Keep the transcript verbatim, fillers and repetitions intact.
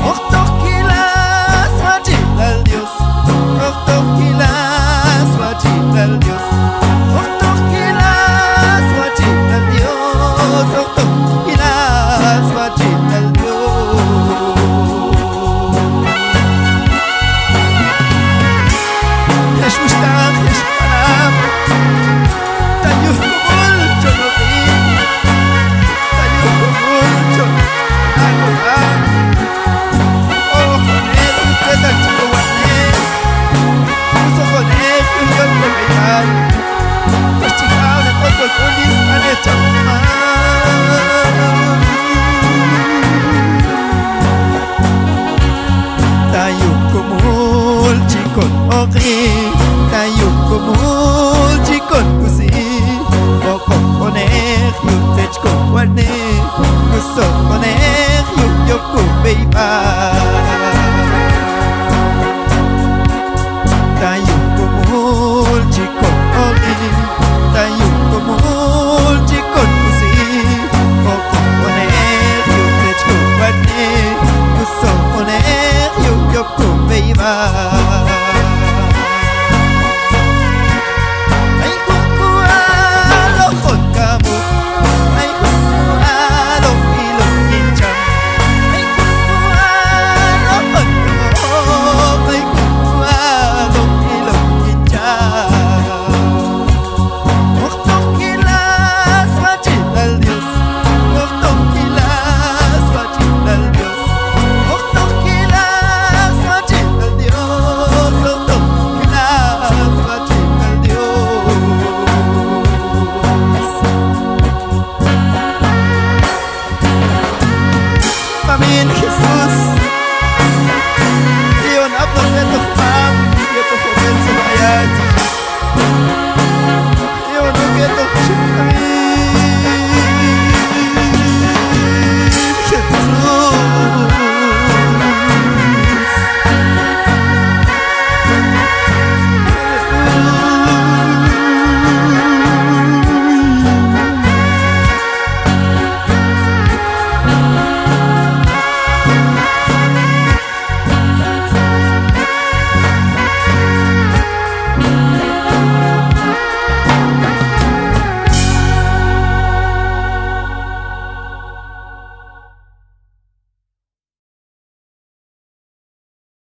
Hoq toq jilas watx' yiqal Dios. Hoq toq jilas watx' yiqal Dios. Hoq toq jilas watx' yiqal Dios. Hoq toq jilas watx' yiqal Dios. Hex wuxhtaq, hex wanab'. Ta yuj komul chon oq'i, ta yuj komul chon aq'oj, hoqon ek' yul tzetal chi kowatx'nej, hoqon ek' yul yob'teb'eyb'al, kax chi ja'onej q'otol k'ul yin sq'anej cham Dios. Ta yuj komul chi kon oq'i, ta yuj komul chi kon kusi, hoqon q'onej yul tzet chi kowatx'nej, kus hoqon q'onej